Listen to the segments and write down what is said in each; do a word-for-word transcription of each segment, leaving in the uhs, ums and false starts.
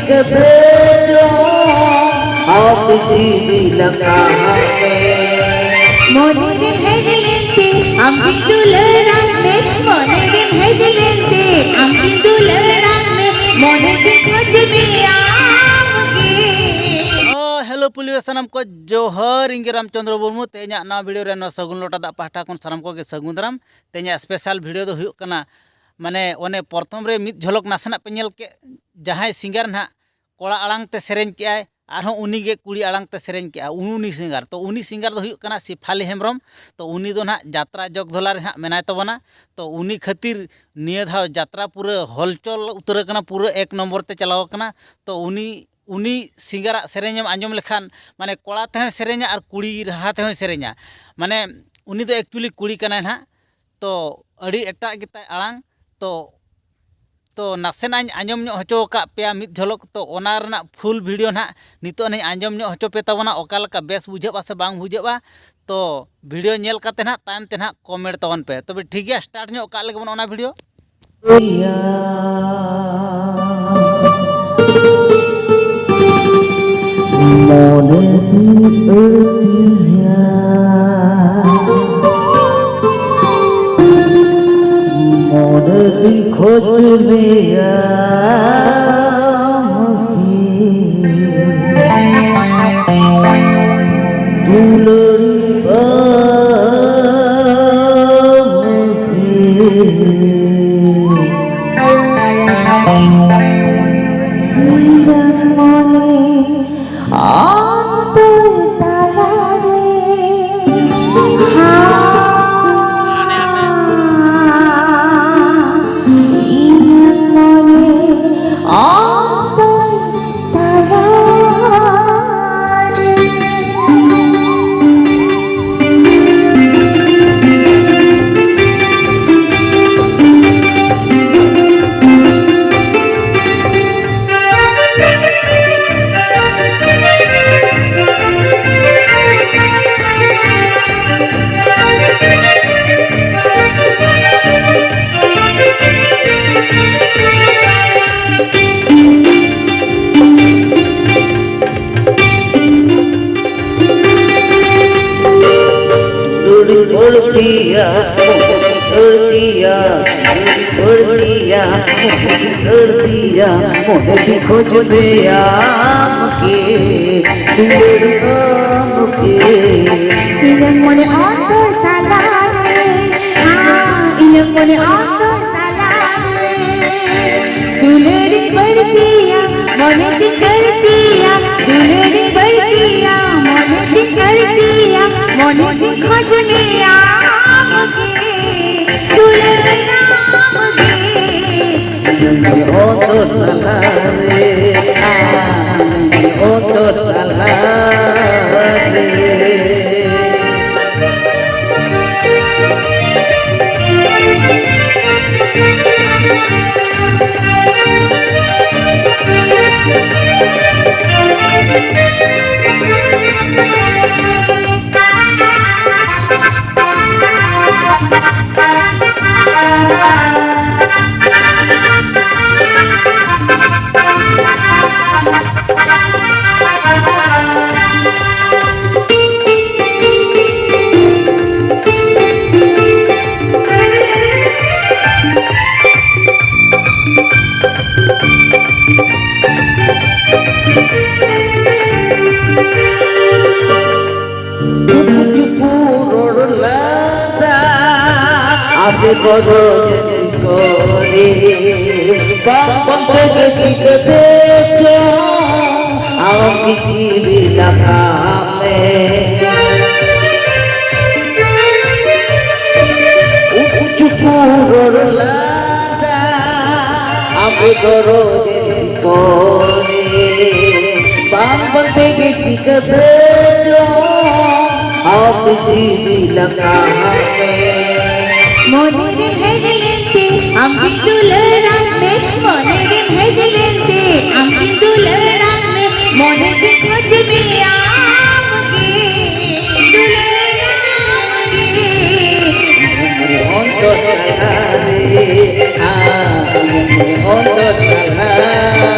ᱠᱟᱛᱮ ᱪᱚᱝ ᱟᱯᱮ ᱥᱤᱵᱤᱞ ᱟᱠᱟᱫ ᱢᱮ᱾ ᱢᱚᱱᱮ ᱨᱮᱢ ᱦᱮᱡ ᱞᱮᱱᱛᱮ ᱟᱢ ᱜᱮ ᱫᱩᱞᱟᱹᱲᱟᱜ ᱢᱮ᱾ ᱢᱚᱱᱮ ᱨᱮᱢ ᱦᱮᱡ ᱞᱮᱱᱛᱮ ᱟᱢ ᱜᱮ ᱫᱩᱞᱟᱹᱲᱟᱜ ᱢᱮ᱾ ᱢᱚᱱᱮ ᱛᱮ ᱠᱷᱚᱡᱽ ᱢᱮ ᱟᱢ ᱜᱮ᱾ ᱚ, ᱦᱮᱞᱳ ᱯᱩᱞᱤᱭᱳ ᱥᱟᱱᱟᱢ ᱠᱚ ᱡᱚᱦᱟᱨ, ᱤᱧ ᱜᱮ ᱨᱟᱢᱪᱚᱸᱫᱽᱨᱚ ᱢᱩᱨᱢᱩ᱾ ᱛᱮᱦᱮᱧᱟᱜ ᱱᱚᱣᱟ ᱵᱷᱤᱰᱤᱭᱳ ᱨᱮ ᱱᱚᱣᱟ ᱥᱟᱹᱜᱩᱱ ᱞᱚᱴᱟ ᱫᱟᱜ ᱯᱟᱦᱴᱟ ᱠᱷᱚᱱ ᱥᱟᱱᱟᱢ ᱠᱚᱜᱮ ᱥᱟᱹᱜᱩᱱ ᱫᱟᱨᱟᱢ᱾ ᱛᱮᱦᱮᱧᱟᱜ ᱥᱯᱮᱥᱟᱞ ᱵᱷᱤᱰᱤᱭᱳ ᱫᱚ ᱦᱩᱭᱩᱜ ᱠᱟᱱᱟ, ᱢᱟᱱᱮ ᱚᱱᱮ ᱯᱨᱚᱛᱷᱚᱢ ᱨᱮ ᱢᱤᱫ ᱡᱷᱚᱞᱚᱠ ᱱᱟᱥᱮᱱᱟᱜ ᱯᱮ ᱧᱮᱞ ᱠᱮᱫ, ᱡᱟᱦᱟᱸᱭ ᱥᱤᱝᱜᱟᱨ ᱱᱟᱦᱟᱜ ᱠᱚᱲᱟ ᱟᱲᱟᱝ ᱛᱮ ᱥᱮᱨᱮᱧ ᱠᱮᱜᱼᱟᱭ, ᱟᱨᱦᱚᱸ ᱩᱱᱤ ᱜᱮ ᱠᱩᱲᱤ ᱟᱲᱟᱝ ᱛᱮ ᱥᱮᱨᱮᱧ ᱠᱮᱜᱼᱟ, ᱩᱱᱤ ᱥᱤᱝᱜᱟᱨ᱾ ᱛᱚ ᱩᱱᱤ ᱥᱤᱝᱜᱟᱨ ᱫᱚ ᱦᱩᱭᱩᱜ ᱠᱟᱱᱟ ᱥᱤᱯᱷᱟᱞᱤ ᱦᱮᱢᱵᱨᱚᱢ᱾ ᱛᱚ ᱩᱱᱤ ᱫᱚ ᱱᱟᱦᱟᱜ ᱡᱟᱛᱨᱟ ᱡᱚᱜᱽᱫᱷᱚᱞᱟ ᱨᱮ ᱱᱟᱦᱟᱜ ᱢᱮᱱᱟᱭ ᱛᱟᱵᱚᱱᱟ᱾ ᱛᱚ ᱩᱱᱤ ᱠᱷᱟᱹᱛᱤᱨ ᱱᱤᱭᱟᱹ ᱫᱷᱟᱣ ᱡᱟᱛᱨᱟ ᱯᱩᱨᱟᱹ ᱦᱚᱞᱪᱚᱞ ᱩᱛᱟᱹᱨ ᱟᱠᱟᱱᱟ, ᱯᱩᱨᱟᱹ ᱮᱠ ᱱᱚᱢᱵᱚᱨ ᱛᱮ ᱪᱟᱞᱟᱣ ᱟᱠᱟᱱᱟ᱾ ᱛᱚ ᱩᱱᱤ, ᱩᱱᱤ ᱥᱤᱝᱜᱟᱨᱟᱜ ᱥᱮᱨᱮᱧ ᱮᱢ ᱟᱸᱡᱚᱢ ᱞᱮᱠᱷᱟᱱ, ᱢᱟᱱᱮ ᱠᱚᱲᱟ ᱛᱮᱦᱚᱸᱭ ᱥᱮᱨᱮᱧᱟ ᱟᱨ ᱠᱩᱲᱤ ᱨᱟᱦᱟ ᱛᱮᱦᱚᱸᱭ ᱥᱮᱨᱮᱧᱟ᱾ ᱢᱟᱱᱮ ᱩᱱᱤ ᱫᱚ ᱮᱠᱪᱩᱭᱮᱞᱤ ᱠᱩᱲᱤ ᱠᱟᱱᱟᱭ ᱱᱟᱦᱟᱜ᱾ ᱛᱚ ᱟᱹᱰᱤ ᱮᱴᱟᱜ ᱜᱮᱛᱟᱭ ᱟᱲᱟᱝ᱾ ᱛᱚ, ᱛᱚ ᱱᱟᱥᱮᱱᱟᱜ ᱤᱧ ᱟᱸᱡᱚᱢ ᱧᱚᱜ ᱦᱚᱪᱚ ᱟᱠᱟᱫ ᱯᱮᱭᱟ ᱢᱤᱫ ᱡᱷᱚᱞᱚᱠ, ᱛᱚ ᱚᱱᱟ ᱨᱮᱱᱟᱜ ᱯᱷᱩᱞ ᱵᱷᱤᱰᱤᱭᱳ ᱱᱟᱦᱟᱜ ᱱᱤᱛᱚᱜ ᱟᱹᱱᱤᱡ ᱟᱸᱡᱚᱢ ᱧᱚᱜ ᱦᱚᱪᱚ ᱯᱮ ᱛᱟᱵᱚᱱᱟ, ᱚᱠᱟ ᱞᱮᱠᱟ ᱵᱮᱥ ᱵᱩᱡᱷᱟᱹᱜᱼᱟ ᱥᱮ ᱵᱟᱝ ᱵᱩᱡᱷᱟᱹᱜᱼᱟ᱾ ᱛᱚ ᱵᱷᱤᱰᱤᱭᱳ ᱧᱮᱞ ᱠᱟᱛᱮ ᱱᱟᱦᱟᱜ ᱛᱟᱭᱚᱢ ᱛᱮ ᱱᱟᱦᱟᱜ ᱠᱚᱢᱮᱱᱴ ᱛᱟᱵᱚᱱ ᱯᱮ᱾ ᱛᱚᱵᱮ ᱴᱷᱤᱠ ᱜᱮᱭᱟ, ᱥᱴᱟᱨᱴ ᱧᱚᱜ ᱠᱟᱜ ᱞᱮᱜᱮ ᱵᱚᱱ ᱚᱱᱟ ᱵᱷᱤᱰᱤᱭᱳ᱾ ᱢᱚᱱᱮ ᱛᱤᱧ ᱟᱹᱛᱤᱧᱟ, ᱢᱚᱱᱮ ᱛᱤᱧ ᱠᱷᱚᱡᱽ ᱢᱮᱭᱟ, ᱫᱩᱞᱟᱹᱲᱤ ᱟᱢ᱾ ᱟᱹᱲᱛᱤᱭᱟ, ᱢᱚᱱᱮ ᱫᱤᱧ ᱟᱹᱲᱛᱤᱭᱟ, ᱢᱚᱱᱮ ᱫᱤᱧ ᱠᱷᱚᱡᱽ ᱢᱮᱭᱟ ᱟᱢ ᱜᱮ, ᱫᱩᱞᱟᱹᱲ ᱟᱢ ᱜᱮ᱾ ᱤᱧᱟᱹᱜ ᱢᱚᱱᱮ ᱚᱱᱛᱚᱨ ᱛᱟᱞᱟᱨᱮ, ᱦᱮᱸ, ᱤᱧᱟᱹᱜ ᱢᱚᱱᱮ ᱚᱱᱛᱚᱨ ᱛᱟᱞᱟᱨᱮ, ᱫᱩᱞᱟᱹᱲᱤᱧ ᱵᱟᱹᱲᱛᱤᱭᱟ, ᱢᱚᱱᱮ ᱫᱤᱧ ᱟᱹᱲᱛᱤᱭᱟ, ᱫᱩᱞᱟᱹᱲᱤᱧ ᱵᱟᱹᱲᱛᱤᱭᱟ, ᱢᱚᱱᱮ ᱫᱤᱧ ᱟᱹᱲᱛᱤᱭᱟ, ᱢᱚᱱᱮ ᱫᱤᱧ ᱠᱷᱚᱡᱽ ᱢᱮᱭᱟ ᱟᱢ ᱜᱮ, ᱫᱩᱞᱟᱹᱲ ᱟᱢ ᱜᱮ᱾ ᱚᱛ ᱛᱟᱞᱟᱨᱮ, ᱚᱛ ᱛᱟᱞᱟᱨᱮ᱾ ᱪᱩᱯᱩ ᱪᱩᱯᱩ ᱨᱚᱲ ᱞᱟᱸᱫᱟ, ᱟᱯᱮ ᱵᱚᱲᱚ ᱡᱟᱹᱛᱤ ᱥᱚᱨᱮ, ᱵᱟᱝ ᱵᱟᱝ ᱛᱮᱜᱮ ᱪᱤᱠᱟᱹᱛᱮ ᱪᱚᱝ ᱟᱢ ᱜᱮ ᱡᱤᱣᱤ ᱞᱟᱜᱟ ᱢᱮ᱾ ᱩᱠᱩ ᱪᱩᱠᱩ ᱨᱚᱲ ᱞᱟᱸᱫᱟ, ᱟᱯᱮ ᱜᱚᱨᱚᱡᱽ ᱛᱤᱥ ᱠᱚᱨᱮ, ᱵᱟᱝ ᱵᱟᱝ ᱛᱮᱜᱮ ᱪᱤᱠᱟᱹᱛᱮ ᱪᱚᱝ ᱟᱯᱮ ᱡᱤᱣᱤ ᱞᱟᱜᱟ ᱢᱮ᱾ ᱢᱚᱱᱮ ᱨᱮ ᱦᱮᱡ ᱞᱮᱱᱛᱮ ᱟᱢ ᱜᱮ ᱫᱩᱞᱟᱹᱲᱟᱜ ᱢᱮ, ᱢᱚᱱᱮ ᱨᱮ ᱦᱮᱡ ᱞᱮᱱᱛᱮ ᱟᱢ ᱜᱮ ᱫᱩᱞᱟᱹᱲᱟᱜ ᱢᱮ, ᱢᱚᱱᱮ ᱛᱮ ᱠᱷᱚᱡᱽ ᱢᱮᱭᱟ ᱟᱢ ᱜᱮ, ᱫᱩᱞᱟᱹᱲᱟᱜ ᱢᱮ᱾ ᱚᱱᱛᱚᱨ ᱛᱟᱞᱟᱨᱮ, ᱟᱢ ᱚᱱᱛᱚᱨ ᱛᱟᱞᱟᱨᱮ᱾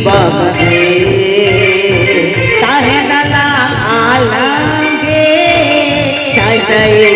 ᱵᱟᱵᱟ ᱨᱮ, ᱛᱟᱦᱮᱱᱟᱞᱟᱝ ᱟᱞᱟᱝ ᱜᱮ ᱥᱟᱭ ᱥᱟᱭ